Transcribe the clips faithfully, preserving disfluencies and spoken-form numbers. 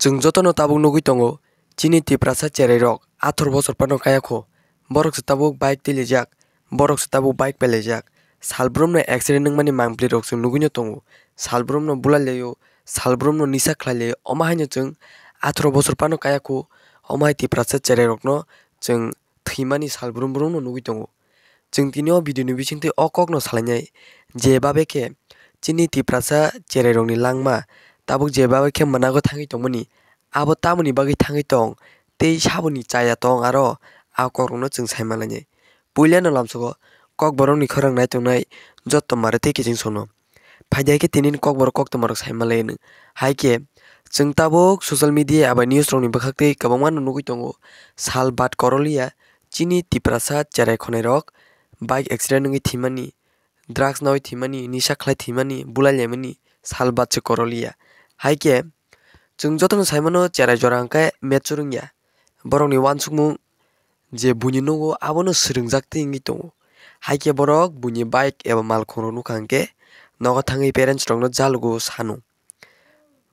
Chwng jotono tabuk nugwi tongo, chini Tiprasa cherairok atharo bosor phano kaya kho, borok se tabuk bike tilijak, borok se tabuk bike pailaijak. Salbrumno accident wngmani mangpli rok chwng nugwino tongo, salbrumno bulai laio, salbrumno nisa khlai laio, omo haino chwng atharo bosor phano kaya kho, omo hai Tiprasa cherairokno chwng thwimani salbrum brumno nugwi tongo. Chwng tini o video ni bisingtwi o kokno salainai, je babe khe chini Tiprasa cherairokni langma tabuk je babe khe mwnago thangwi tongmani, abo tamoni bagwi thangwi tong tei saboni chaya tong aro a kokrokno chwng sai manlainai. Puilano lamsogo kokborokni khorang nai tongnai jotto mare tei kiching sono. Phaidi hai khe tini ni kokborok koktwma rok sai manlai hwnwi. Hai khe chwng tabuk social media eba news rokni bwkhaktwi kwbangma no nugwi tongo, sal bat korolia chini Tiprasa cherai khonai rok bike accident wngwi thwimani, drugs nawi thwimani, nisa khlai thwimani, bulai laimani sal bat se korolia. Hai khe chwng jotono sai mano cherai jora hwnkhe mature wngya, borokni uansukmung je buini nugo abono swrwngjak tei wngwi tongo. Hai khe borok buini bike eba malkhung rok nukha hwnkhe nogo thangwi parents rokno jalogo sano.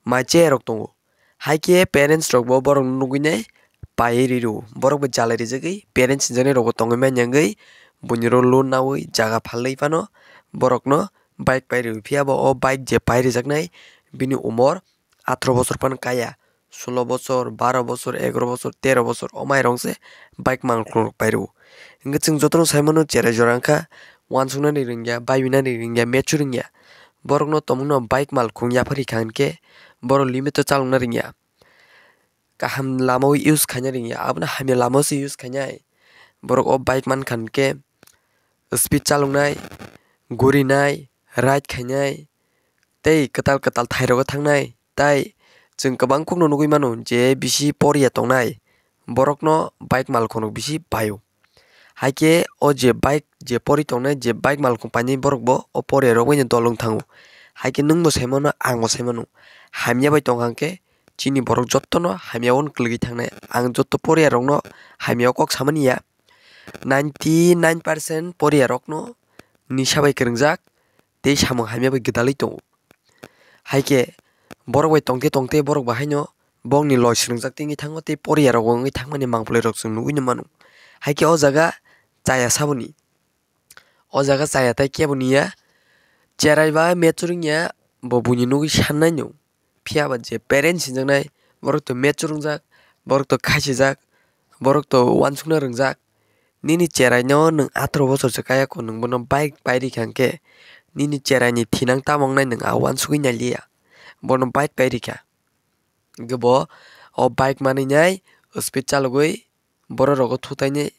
Mai che rok tongo. Hai khe parents rok bo borok no nugwi nai paiwi ri rw. Borok bo jalai rijagwi parents hinjaknai rok bo tongwi manya wngwi buini rok loan nawi jaga phalwi phano borok no bike pai rw. Phiya bo o bike je pai rijaknai bini umor atharo bosor phano kaya, sulo bosor, baro bosor, egaro bosor, tero bosor, o mairong se bike malkhung rok pai rw. Hingke chwng jotono sai mano cherai jora wngkha, uansuknani ringya, baibinani ringya, mature wngya. Borokno tongmungno bike malkhung yaphar rikha hinkhe, borok limit o chalokna ringya. Kaham lama o use khaina ringya, abono hamya lama o se use khainai. Borok o bike mankha hinkhe, speed chaloknai, gurinai, ride khainai, tei kwtal kwtal thairogo thangnai, tai chwng kwbang kokno nugwi mano je bisi poriya tongnai, borokno bike malkhung rok bisi paio. Hai khe o je bike je pori tongnai, je bike malkhung painai borok bo o poriya rok bai no dol wng thango. Hai khe nwng bo sai mano, ang bo sai mano, hamya bai tong kha hwnkhe chini borok jotto no hamya o kwlwgwi thangnai. Ang jotto poriya rok no hamya o kok samani ya, ninety nine percent poriya rok no nisa bai kwrwngjak tei samung hamya bai gwdalwi tongo. Hai khe borok bai tongte tongte borok bo haino bongni loi swrwngjak tei wngwi thango tei poriya rok bo wngwi thangmani mangphlwi rok chwng nugwi no mano. Hai khe o jaga chaya saboni, o jaga chaya tai kebo niya, cherai ba mature wngya bo buini nugwi sannai no. Phiya ba je parents hinjaknai, borok to mature wngjak, borok to khaisijak, borok to uansukna ringjak. Nini cherai no nwng atharo bosor se kaya kho, nwng bono bike pai rikha hwnkhe, nini cherai ni thinang tamo wngnai nwng a uansugwi nai liya, bono bike pai rikha. Hwnkhe bo o bike manwi nai speed chalogwi borok rogo thutainwi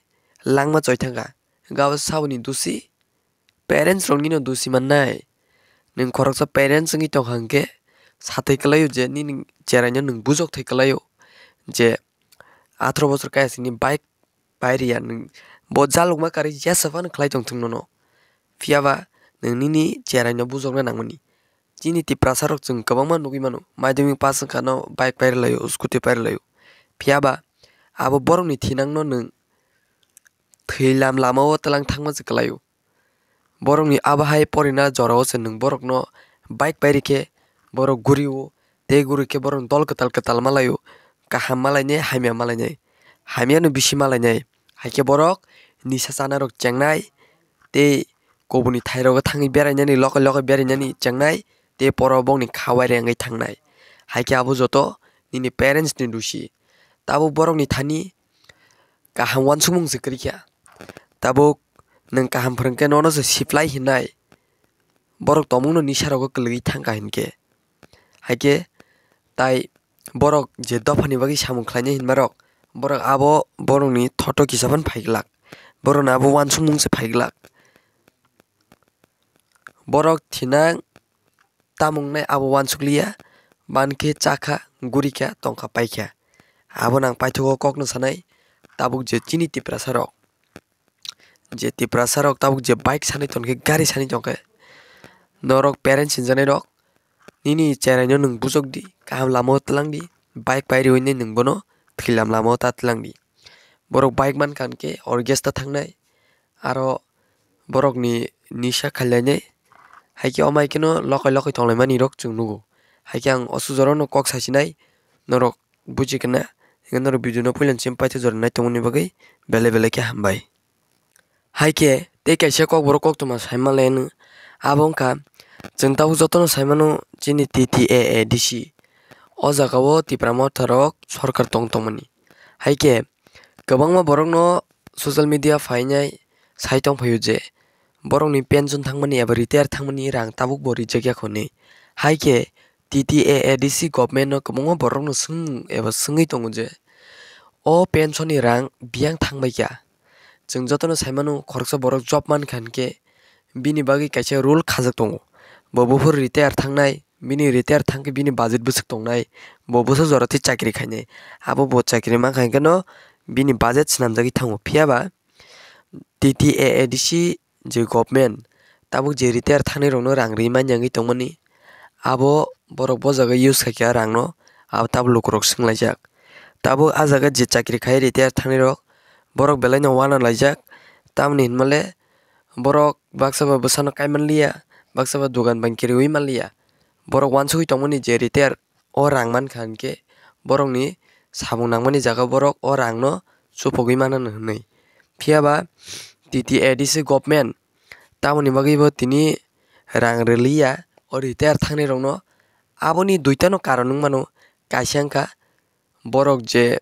langma choi thangkha. Hwnkhe abo saboni dusi, parents rokni no dusi mannai. Nwng khoroksa parents wngwi tongkha hwnkhe sathai kwlaio je nini cherai no nwng bujok thai kwlaio je atharo bosor kaya sini bike pai riya nwng, bo jalukma karwi jesa phano khlai tongthung nono. Phiya ba nwng nini cherai no bujokna nangmani. Chini Tiprasa rok chwng kwbangma nugwi mano, madhyamik pass wngkha no bike pai rwlaio, scooty pai rwlaio. Phiya ba abo borokni thinang no nwng thwilam lama o twlang thangma se kwlaio. Borokni abo hai porina jora o se nwng borokno bike pai rikhe borok guri o, tei guri khe borokno dol kwtal kwtal malaio, kaham malainai, hamya malainai, hamyano bisi malainai. Hai khe borok nisa chanarok chengnai tei kubuni thairogo thangwi berainani, lokai lokai berainani chengnai tei poro bongni kha wairengwi thangnai. Hai khe abo joto nini parents ni dusi. Tabuk borokni thani kaham uansukmung se kwrwi kha. Tabuk nwng kaham phwrwng khe nono se siplai hinai. Borok tongmungno nisarogo kwlwgwi thangkha hinkhe. Haikhe tai borok je dophani bagwi samung khlainai hinmarok, borok abo borokni thoto kisa phano phai glak. Borokno abo uansukmung se phai glak. Borok thinang tamung nai abo uansukliya, ban khe chakha, gurikha, tongkha, paikha. Abono ang paithago kokno sanai, tabuk je chini Tiprasa rok, je Tiprasa rok tabuk je bike sanwi tongkhe, gari sanwi tongkhe, norok parents hinjaknai rok, nini cheraino nwng bujokdi, kaham lamao twlangdi, bike pairiwi nai nwng bono thwilam lamao ta twlangdi. Borok bike mankha hinkhe orgesta thangnai, aro borokni nisa khailainai, haikhe omo haikheno lokai lokai tonglaimani rok chwng nugo. Haikhe ang o sujorokno kok sasinai, norok buji kena, hingke norok video no puila simi paithago jora nai tongmani bagwi belai belai khe hambai. Hai khe tei kaisa kokborok koktwma saima le hwno, abo wngkha chwng tabuk jotono saimano chini T T A A D C o jaga o Tipra Motha rok sorkar tong tongmani. Hai khe kwbangma borokno social media phainai sai tong phaio je borokni pension thangmani eba retire thangmani rang tabuk bo rijak ya kho hinwi. Hai khe T T A A D C government no kwbangma borokno swngmung eba swngwi tongo je o pension ni rang biyang thangbai kha. Chwng jotono saimano khoroksa borok job mankha hinkhe bini bagwi kaisa rule khajak tongo. Bo buphuru retire thangnai, bini retire thangkhe bini budget bwswk tongnai, bo bwswk jora twi chakri khainai. Abo bo chakri mankha hinkheno bini budget swnamjagwi thango. Phiyaba T T A A D C je government tabuk je retire thangnairokno rang ri manya wngwi tongmani, abo borok bo jaga use khaikha rangno, abo tabuk lukurok swnglaijak. Tabuk ah jaga je chakri khai retire thangnairok, borok belaino uanalaijak, tamoni hinmale borok baksa ba bwsano kaimanliya, baksa ba dogan bai kwrwi manliya. Borok uansugwi tongmani je retire o rang mankha hinkhe borokni samung nangmani jaga borok o rangno chupogwi mananw hinwi. Phiyaba T T A D C government tamoni bagwi bo tini rang rwliya o retire thangnairokno. Aboni duitano karon wngmano, kaisa wngkha borok je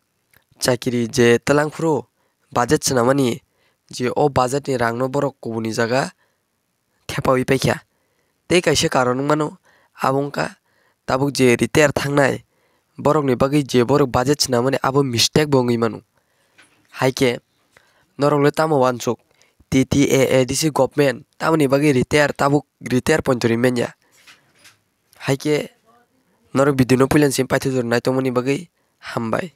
chakiri je twlangphuru budget swnamani, je o budget ni rangno borok kubuni jaga thepawi paikha. Tei kaisa karon wngmano, abo wngkha tabuk je retire thangnai borokni bagwi je borok budget swnamani abo mistake bo wngwi mano. Hai khe norok le tamo uansuk, T T A A D C government tamoni bagwi retire tabuk retire poito ri manya. Hai khe norok video no puila simi paithago jora nai tongmani bagwi hambai.